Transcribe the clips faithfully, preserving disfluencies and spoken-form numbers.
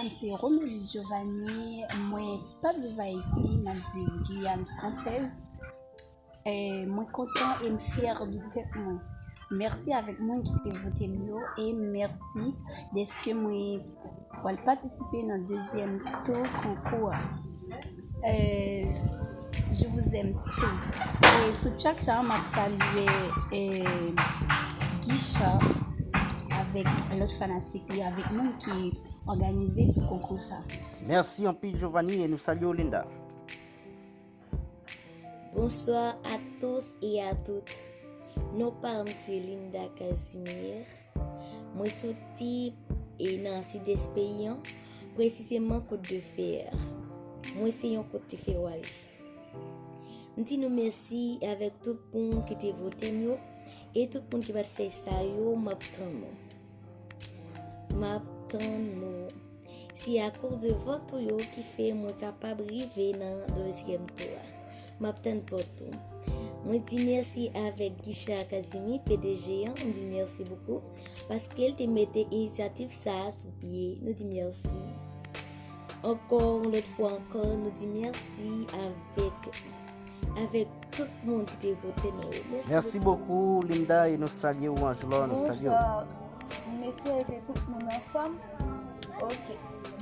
Se Romelie Giovanni, mwen pa viv Ayiti, m ap viv Giyàn fransèz. E mwen kontan e m fyè de tèt mwen. Mèsi avèk moun ki te vote m yo e mèsi dèske mwen pral patisipe nan dezyèm tou konkou a. Euh, je vous aime tous. E sou track sa, m ap salye eh, Guicha avèk lòt fanatik li, avèk moun ki òganize pou konkou sa. Mèsi anpil Giovanni e nou salye w Linda. Bonsoir à tous et à toutes. Non pa m se Linda Casimir. Mwen soti e nan sidès peyi an, presizeman Kot de Fè. Mwen se yon Kot de Fèwaz. M di nou mèsi avèk tout moun ki te vote m yo e tout moun ki pa t fè sa yo, m ap tann nou. M ap tann nou. Se akoz de vòt ou yo ki fè mwen kapab rive nan dezyèm tou a. M ap tann vòt ou. Mwen di mèsi avèk Guicha Casimir, P D G an, m di mèsi bokou paske l te mete inisyativ sa a sou pye. Nou di mèsi. Ankò yon lòt fwa ankò, nou di mèsi avèk avèk tout moun ki te vote nou yo. Mèsi Mèsi bokou Linda e nou salye w Angelor, nou salye w. Bonsoir. M espere ke tout moun anfòm. Ok.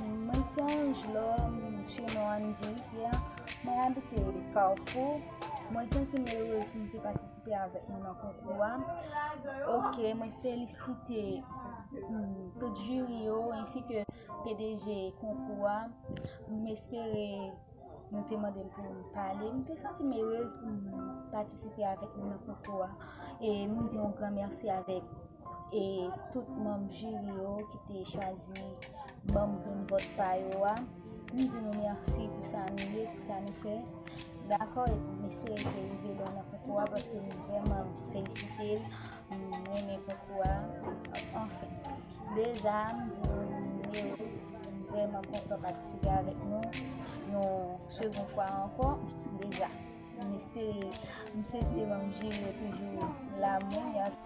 Mwen se Angelor, m se non Andy Pierre. Mwen abite Kafou. Mwen santi m erez pou m te patisipe avèk nou nan konkou a. Ok, mwen felisite mm, tout jiri yo ensi ke P D G konkou a. M espere nou te mande m pou m pale. M te santi m erez pou m patisipe avèk nou nan konkou a. E m di yon gran mèsi avèk e tout manm jiri yo ki te chwazi ban m grenn vòt pa yo a. M di nou mèsi pou sa nou ye, pou sa nou fè. Dakò, e m espere ke rive lwen nan konkou a paske m vrèman felisite l. M renmen konkou a. Anfen, deja, m di nou m erez, m vrèman kontan patisipe avèk nou yon segon fwa ankò. Deja, m espere, m swete manm jiri yo toujou la mwen.